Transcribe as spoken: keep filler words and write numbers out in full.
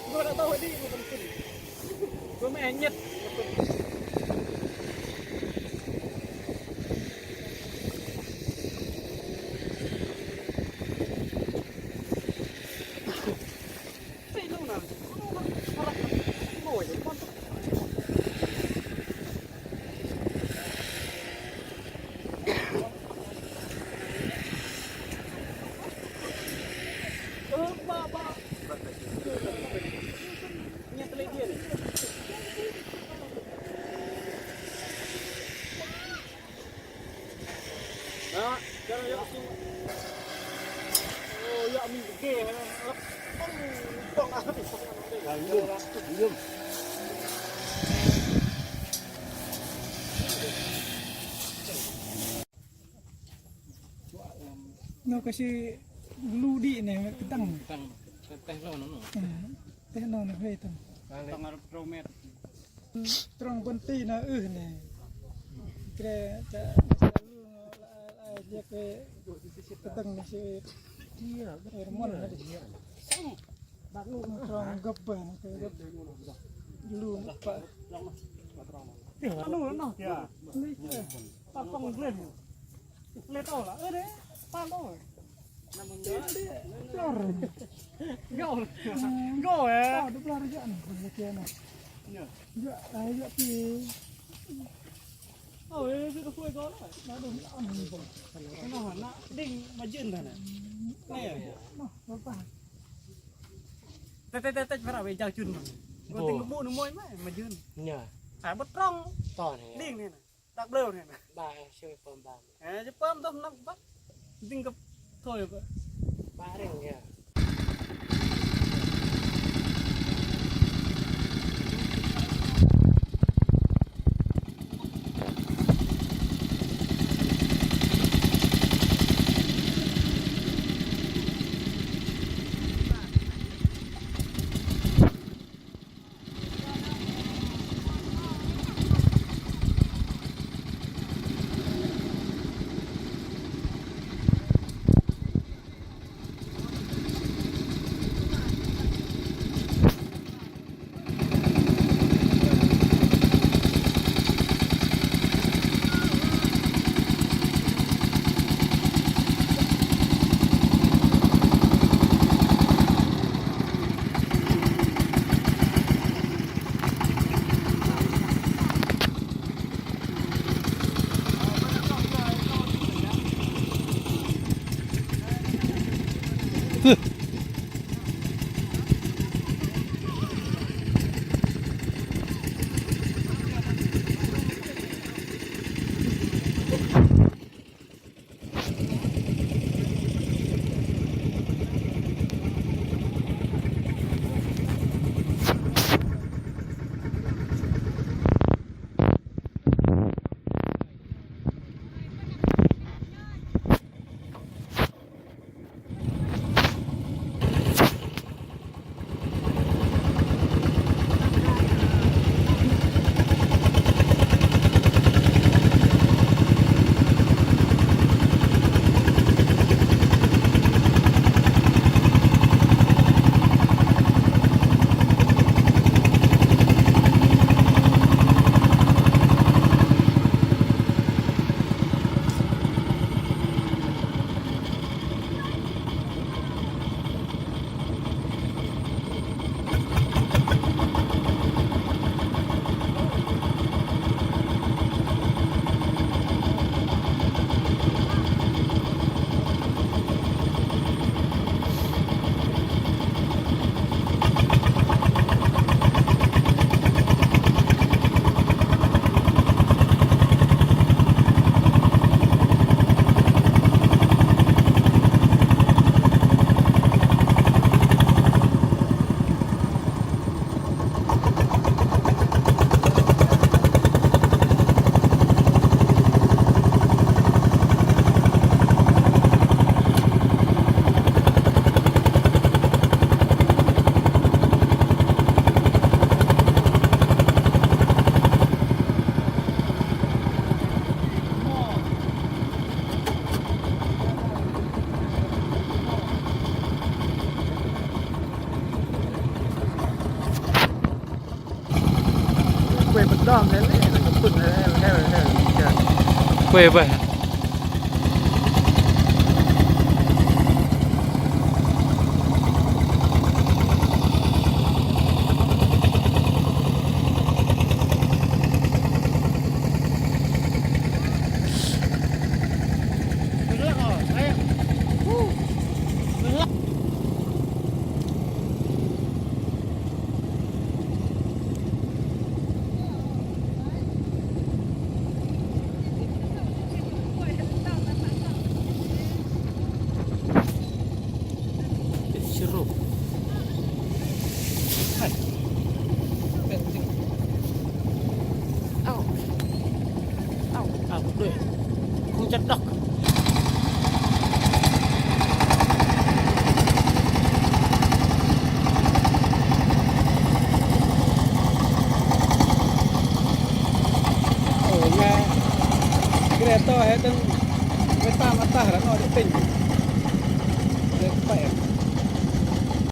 Gua dah tahu ni, gua penting. Gua meh nyet. Noh kơ sư lu đĭ nè, kơtang. Kơtang, teh noh noh. Teh noh noh, hei tang. Trong bơ̆n ti na ưh nè. Kre chă lu ngơ la ai liek kơ tơdang nè sư. Rơmon nè. Trong gơ̆p bơ̆n kơ gơ̆p lu ngơ pă. Anu noh. Pă kong gleh. Lê tao lah, ơ đe, pă đô. Plor. Gô. Gô, ơ. Tao đu plor jăk nè, lê kia nè. Jăk, ai jăk pi. Ơ, ơ, sư kơ phuai gô lah. Nă đơ̆ng lăm nè. Nă, nă, đing mă jên dah nè. Nè. Nă, bơ̆n pă. Tĕch, tĕch, tĕch, tĕch, pơră wei jao chŭn mă. Gô đing kơ bu nă môi mă, mă jên. Nă. Ai bơ̆t trong. To nè. Đing nè. Đak blêu nè. Ba, sư pơm ba. Ơ, sư pơm tơm năm băt. Đing kơ thôi băt. Ba ring ya. Quê bơih. Ơ, ơ, đuê. Không chặt đọc. Ơ, nghe. Cái này to hết đừng. Cái ta mà ta là nó để tỉnh. Để khỏe.